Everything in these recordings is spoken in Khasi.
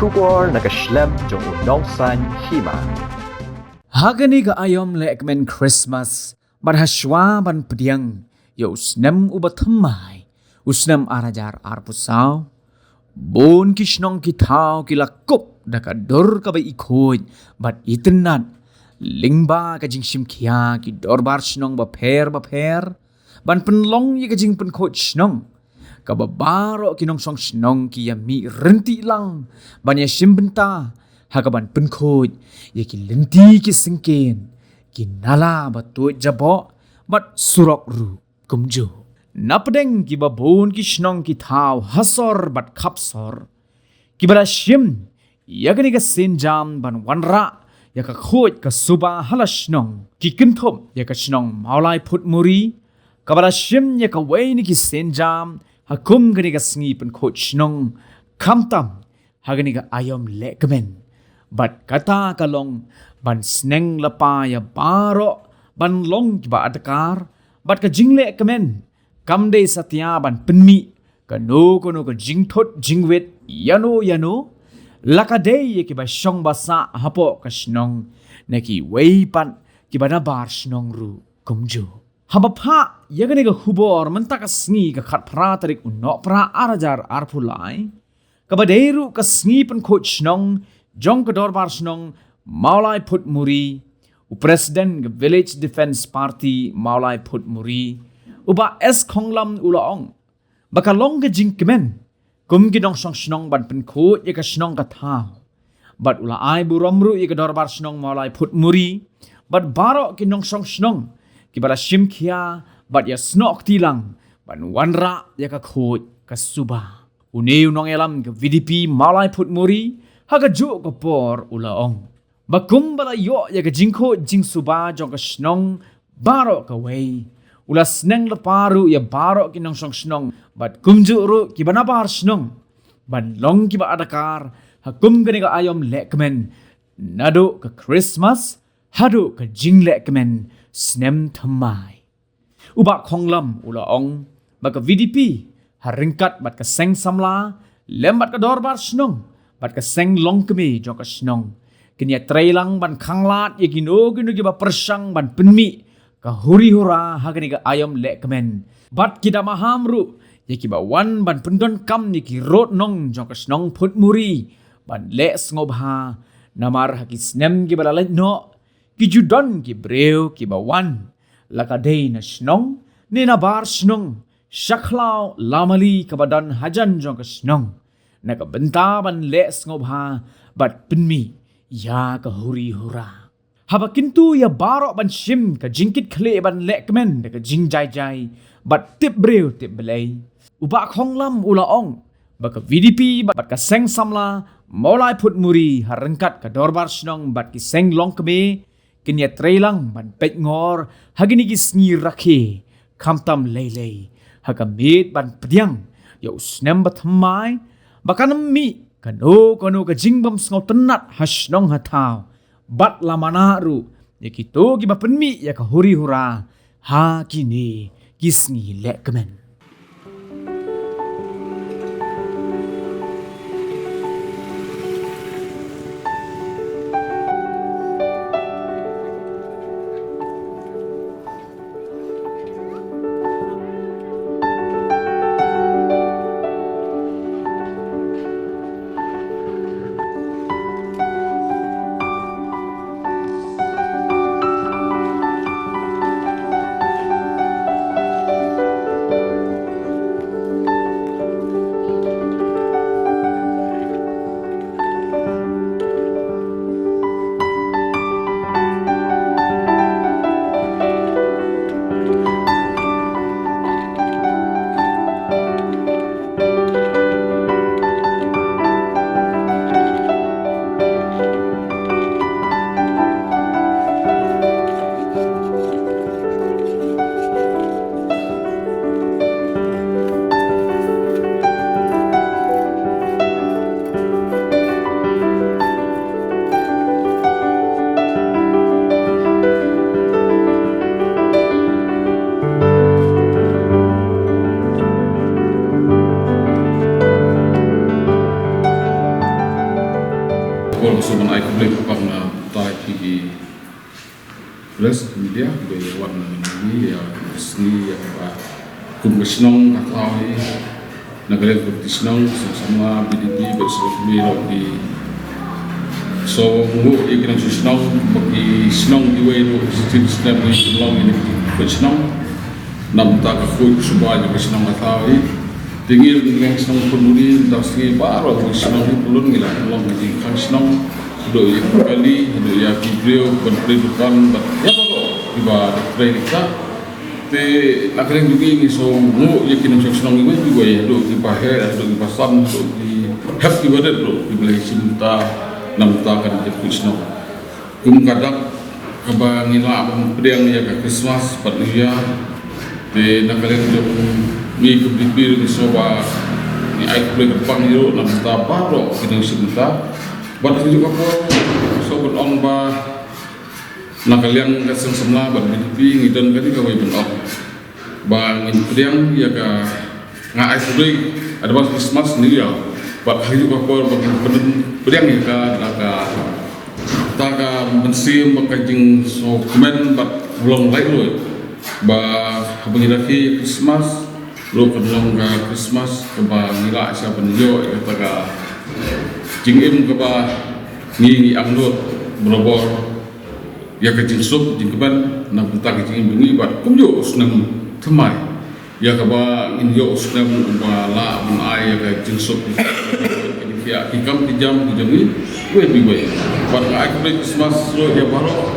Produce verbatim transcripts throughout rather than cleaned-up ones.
Khubor na ka shlem jong u Nongsaiñ Hima. Ha kane ka aiom lehkmen Christmas, bad hashwa ban pdiang ïa u snem uba thymmai, u snem ar hajar arphew saw, bun ki shnong ki thaw ki la kup da ka dur kaba ikhuid bad itynnad lyngba ka jingshim khia ki dorbar shnong bapher bapher ban pynlong ïa ka jingpynkhuid shnong, kaba baroh ki nongshong shnong ki ïa mih ryntih lang ban ïa shim bynta ha kaban pynkhuid ïa ki lynti ki syngkien, ki nala ba tuid jaboh bad surok ruh kumjuh. Na pdeng kiba bun ki shnong ki thaw ha sor bad khap sor, kiba la shim ïa kane ka sienjam ban wanrah ïa ka khuid ka suba ha la shnong, ki kynthup ïa ka shnong Mawlai Phutmuri, kaba la shim ïa kawei na ki sienjam ha kum kane ka sngi pynkhuid shnong, khamtam ha kane ka aiom lehkmen. Bad kata ka long ban sneng lypa ïa baroh ban long kiba adkar, bad ka jinglehkmen kam dei satia ban pynmih kano kano ka jingthut jingwit ïano ïano, la ka dei ïa kiba shong ba sah hapoh ka shnong, na kiwei pat kiba nabar shnong ruh kumjuh. Haba phah ïa kane ka khubor mynta ka sngi ka khatphra tarik u Nohprah ar hajar arphew lai, kaba dei ruh ka sngi pynkhuid shnong jong ka dorbar shnong Mawlai Phutmuri, u President ka Village Defence Party Mawlai Phutmuri, u Bah S Khonglam, u la ong ba ka long ka jingkmen kum ki nongshong shnong ban pynkhuid ïa ka shnong ka thaw. Bad u la ai burom ruh ïa ka dorbar shnong Mawlai Phutmuri bad baroh ki nongshong shnong kiba la shim khia bad ïa snoh kti lang ban wanrah ïa ka khuid ka suba. Une u nongïalam ka V D P Mawlai Phutmuri ha kajuh ka por u la ong ba kumba la ïoh ïa ka jingkhuid jingsuba jong ka shnong baroh kawei, u la sneng lypa ruh ïa baroh ki nongshong shnong bad kumjuh ruh kiba nabar shnong ban long kiba adkar ha kum kane ka aiom lehkmen, naduh ka Christmas haduh ka jinglehkmen snem thymmai. U Bah Khonglam u la ong ba ka V D P ha ryngkat bad ka seng samla lem bad ka dorbar shnong bad ka seng longkmie jong ka shnong kin ïa trei lang ban khanglad ïa kino kino kiba pyrshang ban pynmih ka huri hura ha kane ka aiom lehkmen. Bad ki da maham ruh ïa kiba wan ban pyndonkam ïa ki rud nong jong ka shnong Phutmuri ban leh sngewbha, namar ha ki snem kiba la leit noh ki ju don ki briew kiba wan, la ka dei na shnong ne nabar shnong, sha khlaw la mali kaba don hajan jong ka shnong, na ka bynta ban leh sngewbha bad pynmih ïa ka huri hura. Haba kyntu ïa baroh ban shim ka jingkitkhlieh ban lehkmen da ka jingjai jai bad tip briew tip Blei, u Bah Khonglam u la ong ba ka V D P bad ka seng samla Mawlai Phutmuri ha ryngkat ka dorbar shnong bad ki seng longkmie kin ïa trei lang ban peit ngor ha kine ki sngi rakhe, khamtam lei lei ha ka miet ban pdiang ïa u snem ba thymmai, ba kan ym mih kano kano ka jingbym sngewtynnat ha shnong ha thaw, bad la manah ruh ïa kito kiba pynmih ïa ka huri hura ha kine ki sngi lehkmen. Por so ban ai khublei kyrpang na tai phi ki press media ba wan na ngi ïa sngi ïa ba kum ka shnong ka thaw hi na ka liang ka shnong sa samla B D P ba so mi ro ki so ngu ïa ki nongshong shnong ba ki shnong iwei ro ki shnong shnong ïa ki shnong. Namta ka khuid suba ïa ka shnong ka thaw hi. Te ngi ngi shnong pun muni namta sngi baroh ka shnong hi pun ngi la long ka jingkhang shnong. Haduh ïa ki kali, haduh ïa ki briew ban trei dukan, ban ïa baroh kiba trei riksa. Te na ka liang jong ngi ngi so ngu ïa ki nongshong shnong iwei iwei, haduh kiba heh, haduh kiba san, haduh ki hep kiba rit ruh kiba leh shim ta namta ka jingkhuid shnong. Kum ka dak kaba ngi lah ban pdiang ïa ka Christmas bad New Year. Te na ka liang jong ngi kum D P ngi sngewbha ngi ai khublei kyrpang ïa u namta baroh ki nongshim bynta. Bad ha kajuh ka por so ban ong ba na ka liang ka seng samla bad D P ngi don kane kawei ban ong ba ngin pdiang ïa ka, nga ai khublei advance Christmas New Year. Bad ha kajuh ka por ba ngin pdiang ïa ka da ka, da ka mynsiem bad ka jingsngewkmen bad long laitluid ba haba ngi rakhe ïa Christmas ruh kan long ka Christmas kaba ngi lah sha ban ïoh ïa kata ka jingim kaba ngi ngi angnud barabor ïa ka jingsuk jingkmen na bynta ka jingim jong ngi bad kumjuh u snem thymmai ïa kaba ngin ïoh u snem uba lah ban ai ïa ka jingsuk ki kam ki jam ki jong ngi wei bi wei. Bad nga ai khublei Christmas ruh ïa baroh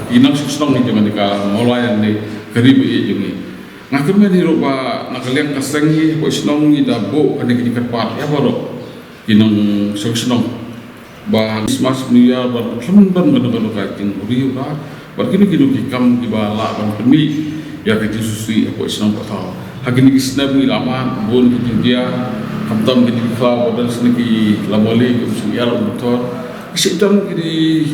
ki nongshong shnong ngi jong ngi ka Mawlai ne ka ri ba ïeit jong ngi. Nga kyrmen hi ruh ba na ka liang ka seng ngi hapoh shnong ngi da buh kane ka jingkyrpad ïa baroh ki nongshong shnong ba Christmas New Year ba khlem don kano kano ka jinghuri hura bad kino kino ki kam kiba lah ban pynmih ïa ka jingsngewsih hapoh shnong Pathaw. Ha kine ki snem ngi la mad bun ki jingjia, khamtam kine ki khlaw ba don sha ki Lamoli, ki Umsngiar, Umthor, ki shait don kine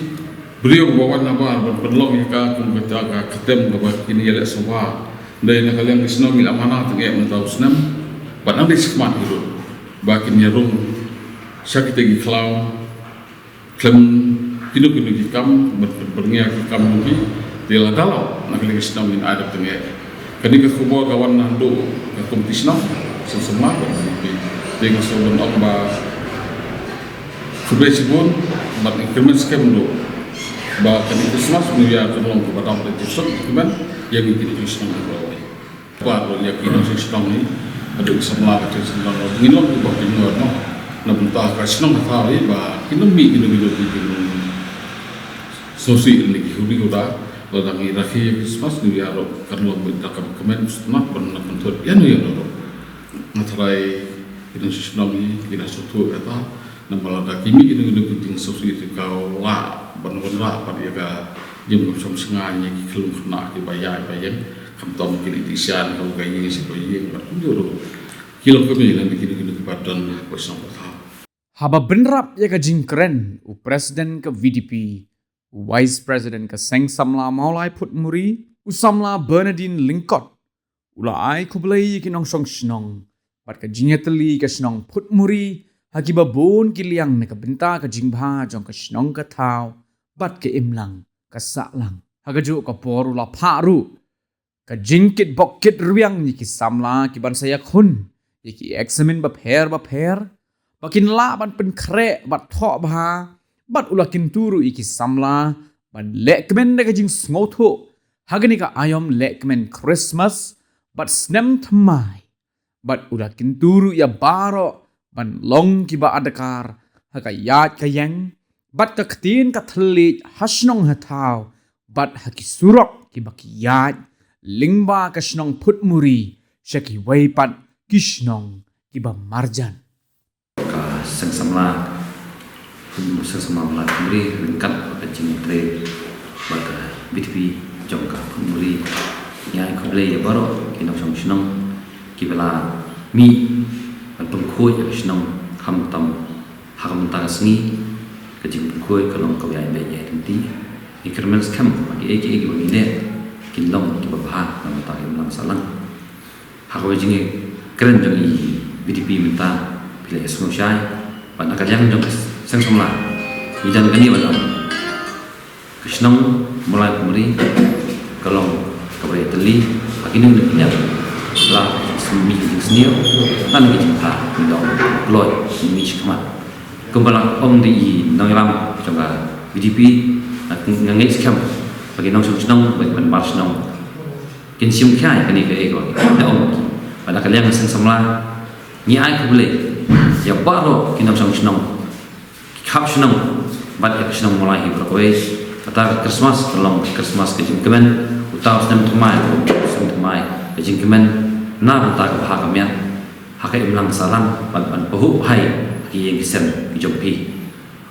briew ba wan nabar ban pynlong ïa ka kum kata ka kyrteng kaba kin ïaleh sngewbha. Dei na ka liang ki shnong ngi la mana tang eh mynta u snem bad nang dei shikmat hi ruh ba kin ïarung sha kita ki khlaw khlem kino kino ki kam ban pynbyrngia ki kam jong ki. Te lada law na ka liang ki shnong ngin ai da tang eh. Kane ka khubor ka wan naduh ka komiti shnong seng samla bad ka komiti. Te nga sngewbha ban ong ba khublei shibun bad ngi kyrmen skhem ruh ba kane ka Christmas New Year kan long kaba dap da jingsuk jingkmen ïa ngi ki nongshong shnong kiba wai. Ba ruh ïa ki nongshong shnong hi haduh ki samla ka jingshong shnong ruh ngin long kiba pynïoh noh na bynta ka shnong ka thaw hi ba kin ym mih kino kino ki jingsngewsih ne ki huri hura. Lada ngi rakhe ïa Christmas New Year ruh kan long beit da kaba kmen sngewtynnat ban nang pynthut ïano ïano ruh. Nga tharai ki nongshong shnong hi ki nang sngewthuh ïa kata. Namar lada ki mih kino kino ki jingsngewsih te ka lah ban wanrah pat ïa ka jingkam shong shngaiñ ïa ki khyllung khynnah kiba ïaid ba ïeng, khamtam ki leit sha ka ïing sha ka ïing bad kumjuh ruh ki longkmie lane kino kino kiba don hapoh shnong Pathaw. Haba bynrap ïa ka jingkren u President ka V D P, u Vice President ka Seng Samla Mawlai Phutmuri, u Samla Bernardine Lyngkot, u la ai khublei ïa ki nongshong shnong bad ka jingïatylli ka shnong Phutmuri ha kiba bun ki liang na ka bynta ka jingbha jong ka shnong ka thaw bad ka imlang ka sahlang. Ha kajuh ka por u la phah ruh ka jingkit bok kit rwiang ïa ki samla ki ban sa ïakhun ïa ki eksamin bapher bapher ba kin lah ban pynkhreh bad thoh bha. Bad u la kyntu ruh ïa ki samla ban leh kmen da ka jingsngewthuh ha kane ka aïom leh kmen Christmas bad snem thymmai. Bad u la kyntu ruh ïa baroh ban long kiba adkar ha ka ïaid ka ïeng bad ka ktien ka thylliej ha shnong ha thaw bad ha ki surok kiba ki ïaid lyngba ka shnong Phutmuri sha kiwei pat ki shnong kiba marjan. Ka Seng Samla Seng Samla Mawlai Phutmuri ryngkat bad ka jingtrei bad ka V D P jong ka Phutmuri. Ngi ai khublei ïa baroh ki nongshong shnong kiba la mih ban pynkhuid ïa ka shnong khamtam ha ka mynta ka sngi ka jingpynkhuid ka long kaba ïaid beit ïaid lynti. Ngi kyrmen skhem ba kiei kiei kiba ngi leh kin long kiba bha na ka bynta ka imlang sahlang. Ha kawei ka jingkren jong i V D P mynta phi la ïasngewshai bad na ka liang jong ka Seng Samla Ngi don kane ban ong, ka shnong Mawlai Phunmuri ka long kaba ïatylli ha kine ki liang, la sngewbha ka jingsniew, la ka jingpha, ngi ong kloi, ngi mih shakhmat. Kumba la ong da i nongïalam jong ka V D P, nga ngeit skhem ba ki nongshong shnong bad ki ban bar shnong kin shim khia ïa kane kaei kaba la ong. Bad na ka liang ka seng samla, ngi ai khublei ïa baroh ki nongshong shnong, ki khap shnong bad ïa ka shnong Mawlai hi baroh kawei. Kata ka Christmas ka long ka Christmas ka jingkmen, uta u snem thymmai, u snem thymmai ka jingkmen na bynta ka bha ka miat ha ka imlang sahlang bad ban pahuh bha ïa ki ïing ki sem ki jong phi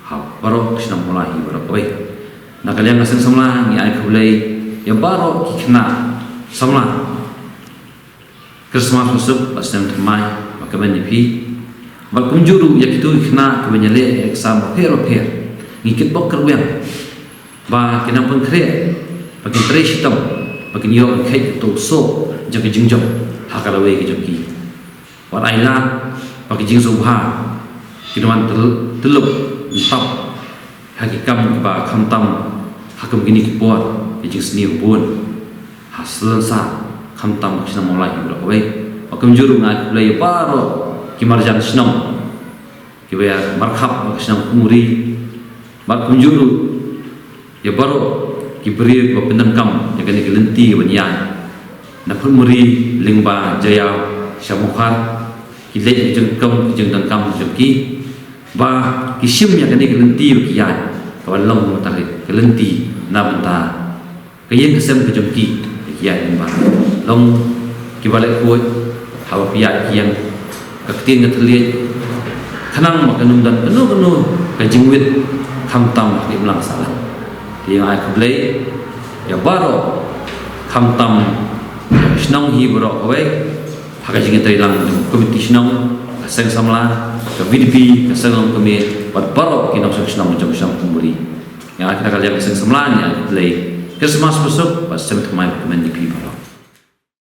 ha baroh ka shnong Mawlai hi baroh kawei. Na ka liang ka seng samla, ngi ai khublei ïa baroh ki khynnah samla, Christmas basuk bad snem thymmai ba kmen ïa phi. Bad kumjuh ruh ïa kito ki khynnah kiba ïaleh exam bapher bapher, ngi kitbok kyrwiang ba kin nang pynkhreh, ba kin trei shitom, ba kin ïoh ban kheit ïa uto u soh jong ka jingjop ha ka lawei ka jong ki. Wat ai lad ba ki jingsngewbha kin wan tyl-, tyllup, ntap ha ki kam kiba khamtam ha kum kine ki por ki jingsniew bun ha Salonsar, khamtam ha ka shnong Mawlai hi baroh kawei. Bad kumjuh ruh nga ai khublei ïa baroh ki marjan shnong kiba ïa markhap ha ka shnong Phunmuri. Bad kumjuh ruh ïa baroh ki briew kiba pyndonkam ïa kane ka lynti ban ïaid na Phunmuri lyngba Jaïaw sha Mawkhar, ki leit ki jingkam, ki jingdonkam jong ki, ba ki shim ïa kane ka lynti ba ki ïaid, kaba long mynta ka lynti na bynta ka ïing ka sem ka jong ki, ki ïaid lyngba. Long kiba leh khuid haba phi ïaid ki ïing, ka ktien ka thylliej, khnang ba kan ym don kano kano ka jingwit khamtam ha ka imlang sahlang. Te nga ai khublei ïa baroh, khamtam shnong hi baroh kawei, ha ka jingïatreilang jong komiti shnong, ka seng samla, ka V D P, ka seng longkmie bad baroh ki nongshong shnong jong shnong Phunmuri. Ïa kata ka liang ka seng samla, ngi ai khublei Christmas basuk bad snem thymmai ba kmen ïa phi baroh.